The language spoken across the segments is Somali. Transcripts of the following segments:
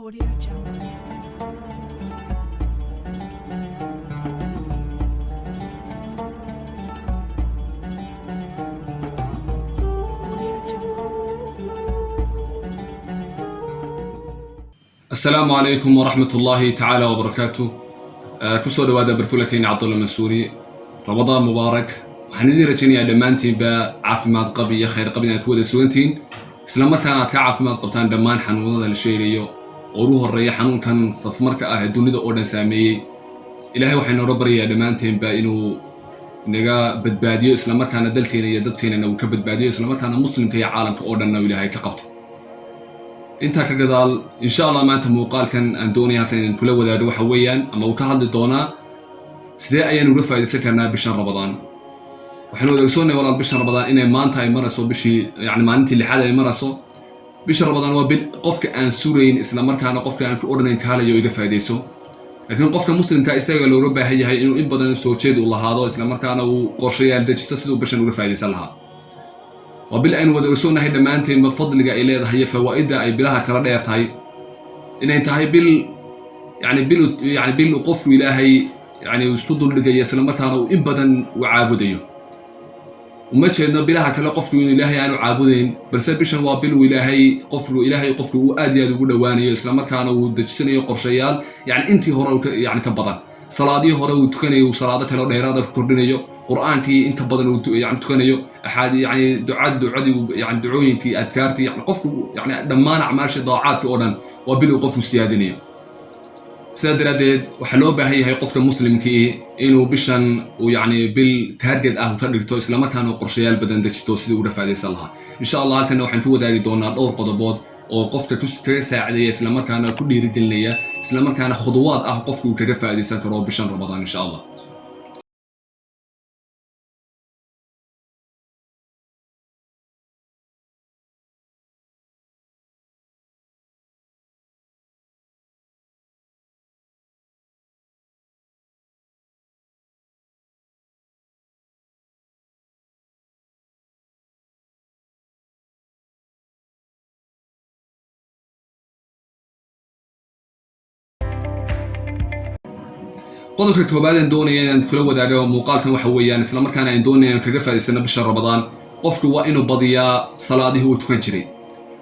Audio Jungle. Audio Jungle. Asalaamu calaykum waraxmat ullaahi tacaala wabarakaatu. Kusoo dhawaada barkulakeena Cabdulla Mansuuri. Ramadaan mubaarak. Waxaan idiin rajaynayaa dhammaantiinba caafimaad qab iyo khayr qab inaad ku wada sugantihiin, isla markaana aad ka caafimaad qabtaan dhammaan xanuunada la sheegayo oo ugu horeeya xanuunkan safmarka ah ee dunida oo dhan saameeyey. Ilaahay waxay nooga baryayaa dhammaanteenba inuu inaga badbaadiyo, isla markaana dalkeena iyo dadkeenana uu ka badbaadiyo, isla markaana muslimka iyo caalamka oo dhanna uu Ilaahay ka qabto. Intaa ka gadaal, insha Allah, maanta muuqaalkan aan doonaya halkan idin kula wadaago waxa weeyaan ama uu ka hadli doonaa sidee ayaan uga faa'iidaysan karnaa bishan Ramadaan. Waxaan wada ogsoonnahay, walaal, bishan Ramadaan inay maanta ay marayso bishii, yani maalintii lixaad ay marayso. Bisha Ramadaan waa bil qofka aan surayn, isla markaana qofka aan ku odhanayn kaalayo iga faa'iidayso, laakiin qofka muslimka isaga looga baahan yahay inuu in badan soo jeed u lahaado, isla markaana uu qorshayaal dejisto siduu bishan uga faa'iidaysan lahaa. Waa bil aynu wada ogsoonnahay dhammaanteenba fadliga ay leedahay iyo fawaa'idda ay bilaha kala dheer tahay, inay tahay bil yani bil yani bil uu qofku Ilaahay yani uu isku duldhigayo, isla markaana uu in badan u caabudayo. Uma jeedno bilaha kale qofku inuu Ilaahay aanu caabudayn, balse bishan waa bil uu Ilaahay qofku Ilaahay qofku uu aad iyo aad ugu dhowaanayo, isla markaana uu dejisanayo qorshayaal yani intii hore uu yani ka badan. Salaadihii hore uu tukanayo uu salaado kale oo dheeraada ku kordhinayo, qur-aankii inta badan uu yani tukanayo, axaadi yani ducadii yani ducooyinkii, adkaartii, yani qofku yani dhammaan acmaashii daacaadka oo dhan waa bil uu qofku siyaadinayo. Sidaa daraaddeed waxaa loo baahan yahay qofka muslimkii inuu bishan uu yani bil target ah ka dhigto, islamarkaana uu qorshayaal badan dejisto sidii uga faa'iidaysan lahaa. Insha Allah, halkana waxaan ku wadaagi doonaa dhowr qodobood oo qofka kaga saacidaya, islamarkaana ku dhiirigelinaya, islamarkaana khuduwaad ah qofka uu kaga faa'iidaysan karo bishan Ramadaan, insha Allah. Qodobka koobaad aan doonaya inaan kula wadaago muuqaalkan waxa weeyaan, isla markaana aan doonaya inaan kaga faa'iidaysano bisha Ramadaan, qofku waa inuu badiyaa salaadihii uu tukan jiray.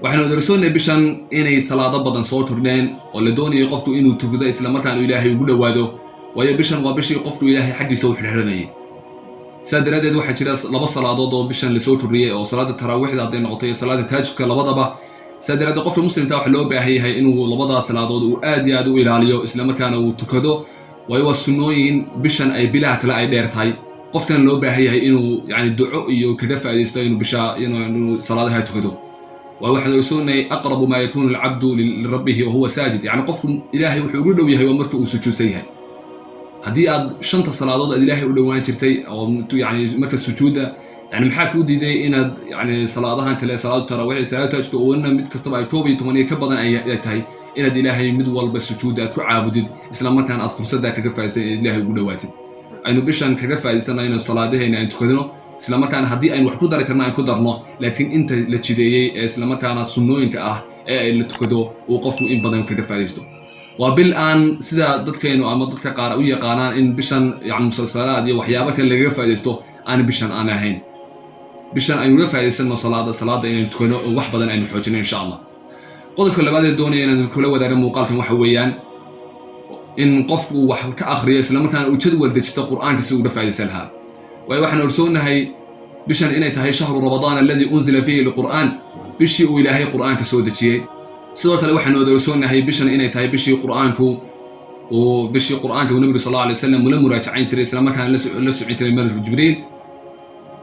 Waxaanu ogsoonnahay bishan inay salaado badan soo kordheen oo la doonayo qofku inuu tukado, isla markaana Ilaahay ugu dhowaado, waayo bishan waa bishii qofku Ilaahay xaggiisa u xirxiranayay. Sidaa daraaddeed waxaa jira laba salaadood oo bishan lasoo kordhiyey, oo salaada taraawiixda hadday noqoto iyo salaada taajudka labadaba. Sidaa daraaddeed qofka muslimka waxaa loo baahan yahay inuu labadaas salaadood uu aad iyo aad u ilaaliyo, isla markaana uu tukado, waayo waa sunnooyin bishan ay bilaha kale ay dheer tahay. Qofkan loo baahan yahay inuu yani duco iyo kaga faa'iidaysto inuu bisha inuu salaadaha tukado, waa waxaan ogsoonnahay aqrabu maa yakuunu alcabdu lirabbihi wahuwa saajid. Yani qofku Ilaahay wuxuu ugu dhow yahay waa marka uu sujuudsan yahay. Haddii aad shanta salaadood aad Ilaahay u dhowaan jirtay oo yani marka sujuudda, yani maxaa kuu diiday inaad yani salaadahan kale, salaadu taraawiix, salaadu taajudka, oo mid kastaba ay 11 iyo ka badan ay tahay, inaad Ilaahay mid walba sujuudda aad ku caabudid, isla markaana aad fursaddaa kaga faa'idaystay inaad Ilaahay ugu dhowaatid? Aynu bishan kaga faa'idaysana inaynu salaadaheena aan tukadno, isla markaana haddii aynu wax ku dari karno aan ku darno, laakiin inta la jideeyey ee isla markaana sunnooyinka ah ee ay la tukado uu qofku in badan kaga faa'iidaysto. Waa bil aan sida dadkeenu ama dadka qaar u yaqaanaan in bishan yani musalsalaad iyo waxyaabo kale lagaga faa'iidaysto aan bishan aan ahayn. Bishan aynu uga faa'iidaysano salaada inaynu tukano oo wax badan aynu xoojino, insha Allah. Qodobka labaad ee doonaya inaan kula wadaago muuqaalkan waxa weeyaan in qofku uu wax ka akhriyo, isla markaana uu jadwal dejisto qur-aanka si uu uga faa'iidaysan lahaa, waayo waxaan ogsoonahay bishan inay tahay shahru Ramadaan alladii unzila fiihi alqur'aan, bishii uu Ilaahay qur-aanka soo dejiyey. Sidoo kale waxaan wada ogsoonahay bishan inay tahay bishii qur-aanka uu nabigu sal allahu alay wasalam ula muraajacayn jiray, isla markaana la socin jiray malakul Jibriil.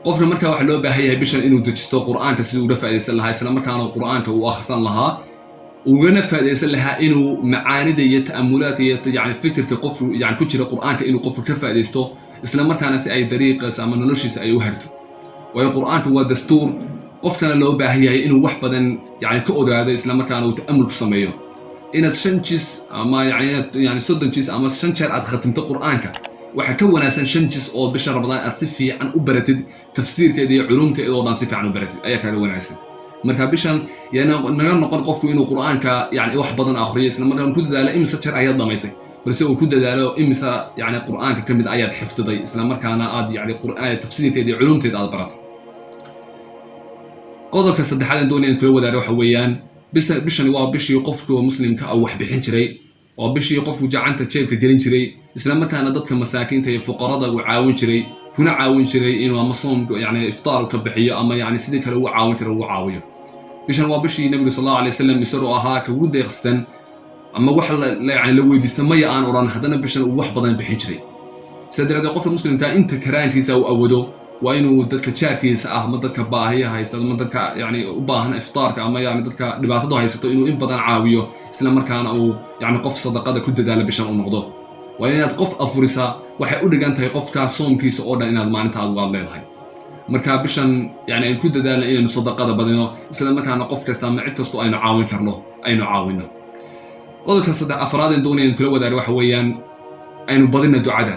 Qofka markaa waxaa loo baahan yahay bishan inuu dejisto qur-aanka siduu uga faa'iidaysan lahaa, isla markaana qur-aanka uu akhrisan lahaa, ugana faa'iidaysan lahaa inuu macaanida iyo ta'amulaadka iyo yani fikirka qofku yani ku jira qur-aanka inuu qofku ka faa'iidaysto, isla markaana si ay dariiqaas ama noloshiisa ay u harto, waayo qur-aanku waa dastuur. Qofkana loo baahan yahay inuu wax badan yani ka ogaado, isla markaana uu ta'amul ku sameeyo. Inaad shan jis ama yani inaad yani 30 jis ama shan jeer aad khatimto qur-aanka waxaa ka wanaagsan shan jis oo bisha Ramadaan aad si fiican u baratid tafsiirkeeda iyo culumteeda oo dhan si fiican u baratid ayaa kaaga wanaagsan. Marka bishan yana naga noqon qofku inuu Qur'aanka yani wax badan akhriyo, isla markaan ku dadaalo imise jeer ayaad dhamaysay, balse uu ku dadaalo imise yani Qur'aanka ka mid ayaad xifdiday, isla markaana aad yani Qur'aan tafsiirkeeda iyo culumteeda aad baratay. Qodobka saddexaad aan doonaya in kula wadaago waxa weeyaan, bishani waa bishii qofku muslimka ah wax bixin jiray, waa bishii qofku gacanta jeebka gelin jiray, isla markaana dadka masaakiinta iyo fuqarada uu caawin jiray, kuna caawin jiray inuu ama soom yani iftaar ka bixiyo ama yani sidii kale uu caawin karo uu caawiyo. Bishan waa bishii Nabigu sal Allahu alay wasalam isagoo ahaa ka ugu deeqsan ama wax yani la weydiista maya aan odhan, haddana bishan uu wax badan bixin jiray. Sidaa daraaddeed qofka muslimka inta karaankiisa uu awoodo waa inuu dadka jaarkiisa ah ama dadka baahiya haysta ama dadka yani u baahan iftaarka ama yani dadka dhibaatada haysato inuu in badan caawiyo, isla markaana uu yani qof sadaqada ku dadaala bishan u noqdo. Waa inaad qof afurisaa waxay u dhigan tahay qofka soomkiisa oo dhan inaad maalinta aad aad leedahay. Marka bishan yani aynu ku dadaalna inaynu sadaqada badino, isla markaana qof kasta ama cid kastoo aynu caawin karno aynu caawino. Qodobka saddex afraad een doonaya in kula wadaago waxa weeyaan, aynu badina ducada.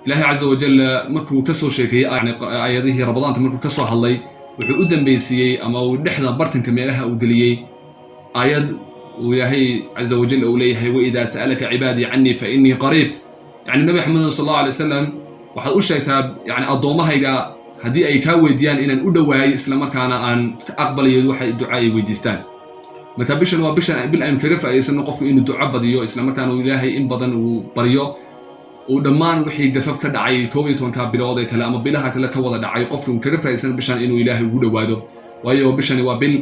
Ilaahay caza wajal markuu ka soo sheekeeyey yani aayadihii Ramadaanta, markuu ka soo hadlay, wuxuu u dambaysiiyey ama uu dhexda bartanka meelaha uu geliyey aayad uu Ilaahay caza wajal uu leeyahay: "وإذا سألك عبادي عني فإني قريب." Yani Nabi Maxamed sal Allahu alay wasalam waxaad u sheegtaa yani addoommahayga haddii ay kaa weydiiyaan inaan u dhowaayay, isla markaana aan ka aqbalayo waxay duca ay weydiistaan. Marka bishan waa bishan bil aynu kaga faa'iidaysano qofku inuu duco badiyo, isla markaana uu Ilaahay in badan uu baryo, uu dhammaan wixii gafaf ka dhacay 11-ka bilood ee kale ama bilaha kale ka wada dhacay qofka uu kaga faa'iidaysano bishan inuu Ilaahay ugu dhowaado. Waayo bishani waa bil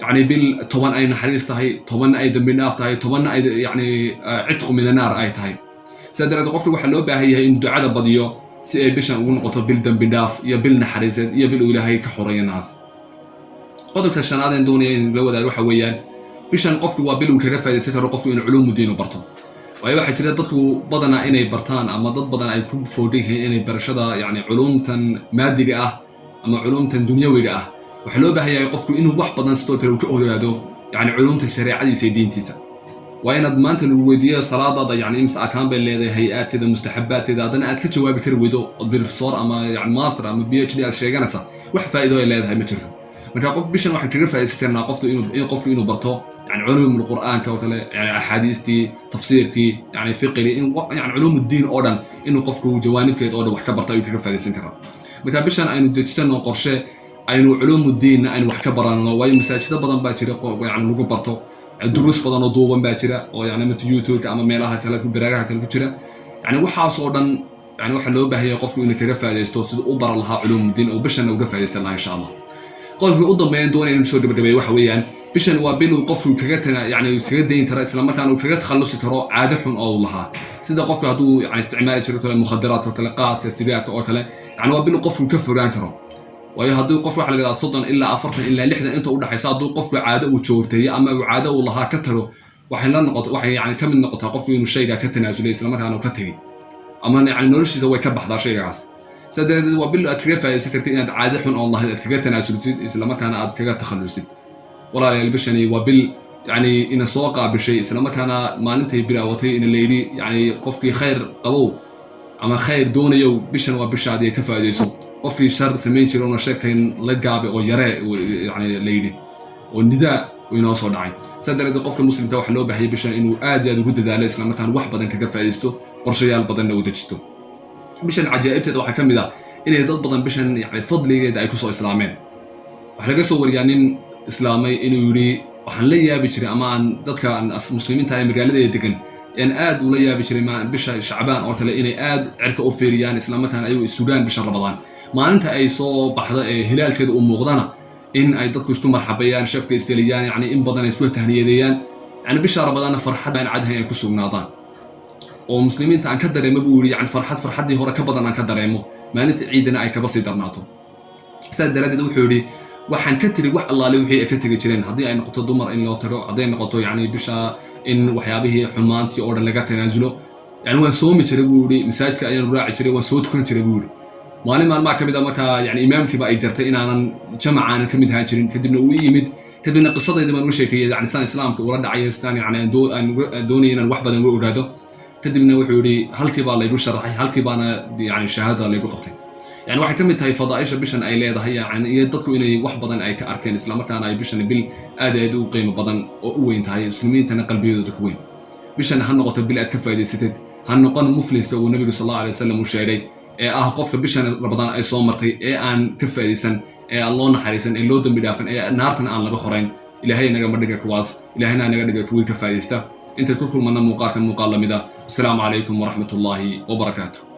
yani bil 10 ay naxariis tahay, 10-na ay dembi dhaaf tahay, 10-na ay yani عتق من النار ay tahay. Sidaa daraaddeed qofka waxaa loo baahan yahay inuu ducada badiyo si ay bishan ugu noqoto bil dembi dhaaf iyo bil naxariiseed iyo bil uu Ilaahay ka xoreeyo naas. Qodobka shanaad een doonaya in la wadaago waxa weeyaan, bishan qofku waa bil uu kaga faa'iidaysan karo qofku inuu culuumu diin u barto. Waayo waxaa jira dadku badanaa inay bartaan ama dad badan ay ku foogan yihiin inay barashada yani culuumtan maadiga ah ama culuumtan dunyawiga ah. Waxaa loo baahan yahay qofku inuu wax badan sidoo kale uu ka ogaado yani culuumta shareecadiisa iyo diintiisa. Waa inaad maanta lagu weydiiyo salaadaada yani imse arkaan bay leedahay, hay-aadkeeda, mustaxabaadkeeda, haddana aad ka jawaabi kari weydo, ood professor ama yani master ama PhD aad sheeganaysa, wax faa'iido ay leedahay ma jirto. Marka qof bishan waxaan kaga faa'iidaysan karnaa qoftu inuu in qofku inuu barto yani culuum qur'aanka oo kale, yani axaadiistii, tafsiirkii, yani fiqigii, in yani culuum diin oo dhan inuu qofku jawaanibkeed oo dhan wax ka barto ayuu kaga faa'iidaysan karaa. Marka bishan aynu dejisano qorshe aynu culuum diinna aynu wax ka baranno. Waayo masaajida badan baa jira yani lagu barto, duruus badan oo duuban baa jira oo yani ama YouTube ama meelaha kale, baraagaha kale ku jira. Yani waxaas oo dhan yani waxaa loo baahan yahay qofku inuu kaga faa'iidaysto siduu u baran lahaa culuum diin oo bishanna uga faa'iidaysan lahaa, insha Allah. Qodobka u dambeeyan doonaya inuu soo gabagabeeyo waxa weeyaan, bishan waa bil uu qofku kaga tana yani iskaga dayn karo, isla markaana uu kaga takhallusi karo caado xun oo uu lahaa, sida qofka hadduu yani isticmaali jiro kale mukhadaraadka oo kale, qaadka, sigaarka oo kale. Yani waa bil uu qofku ka fogaan karo. Waayo haddii qof waxa la yidhahdaa 30 ilaa 40 ilaa 60 inta udhexaysa hadduu qofku caado uu joogteeyo ama uu caado uu lahaa ka tago, waxay la noqoto, waxay yani ka mid noqotaa qofku inuu shaygaa ka tanaasulay, isla markaana uu ka tegay ama yani noloshiisa way ka baxdaa shaygaas. Sidaa daradeed waa bil aad kaga faa'iidaysan kartid inaad caado xun oo lahayd aad kaga tanaasultid, isla markaana aad kaga takhallusid. Walaalayaal, bishani waa bil yani ina soo qaabishay, isla markaana maalintay bilaawatay ina layidhi yani qofkii khayr qabow ama khayr doonayow, bishan waa bishaadii, ka faa'iidayso. Qofkii shar samayn jira una sharkan la gaabay oo yaree yani la yidhi oo nidaa uu inoo soo dhacay. Sidaa daradeed qofka muslimka waxaa loo baahayay bishan inuu aad iyo aad ugu dadaalo, isla markaana wax badan kaga faa'iidaysto, qorshayaal badanna uu dejisto. Bishan cajaa'ibteeda waxaa ka mid ah inay dad badan bishan yani fadligeeda ay kusoo islaameen. Waxaa laga soo wariyaa nin islaamay inuu yidhi: "Waxaan la yaabi jiray ama aan dadka muslimiinta ee magaaladeeda degan aan aad ula yaabi jiray bisha Shacbaan oo kale inay aad cirka u fiiriyaan, isla markaana ay sugaan bisha Ramadaan maalinta ay soo baxdo ee hilaalkeeda uu muuqdana, in ay dadku isku marxabeeyaan, shafka isgeliyaan, yani in badan ay isku tahniyadeeyaan, yani bisha Ramadaanna farxad aan cadhayn ay ku sugnaadaan, oo muslimiinta aan ka dareemo," buu yidhi, "yani farxad farxaddii hore ka badan aan ka dareemo, maalinta ciidana ay kaba sii darnaato." Sidaas daraaddeed wuxuu yidhi: "Waxaan ka tegi wax allaale wixii ay ka tegi jireen, haddii ay noqoto dumar in loo tago, hadday noqoto yani bisha in waxyaabihii xumaantii oo dhan laga tanaasulo. Yani waan soomi jiray," buu yidhi, "masaajidka ayaan raaci jiray, waan soo tukan jiray," buu yidhi. "Maalin maalmaha ka mid a markaa yani imaamkiiba ay gartay inaanan jamacaanan ka mid ahaan jirin. Kadibna uu ii yimid, kadibna qisadayda baan uga sheekeeyey, yani saan islaamka ula dhacay, sidaan yani aan doonaya inaan wax badan uga ogaado. Kadibna wuxuu yidhi halkii baa laygu sharaxay, halkii baana yani shahaada laygu qabtay." Yani waxay ka mid tahay fadaaisha bishan ay leedahay, yani iyo dadku inay wax badan ay ka arkeen, islamarkaana ay bishan bil aad aad u qiimo badan oo u weyn tahay, muslimiintana qalbiyadooda ku weyn. Bishan ha noqoto bil aad ka faa'iidaysatid. Ha noqon mufliska uu Nabigu sal Allahu alay wasalam uu sheegay, ee ah qofka bishan Ramadaan ay soo martay ee aan ka faa'iidaysan, ee aan loo naxariisan, ee loo dembi dhaafan, ee naartana aan laga horayn. Ilaahay nagama dhiga kuwaas, Ilaahayna naga dhiga kuwii ka faa'iidaysta. Intay ku kulmana muuqaalka muuqaal lamida, asalaamu calaykum waraxmat ullaahi wabarakaatu.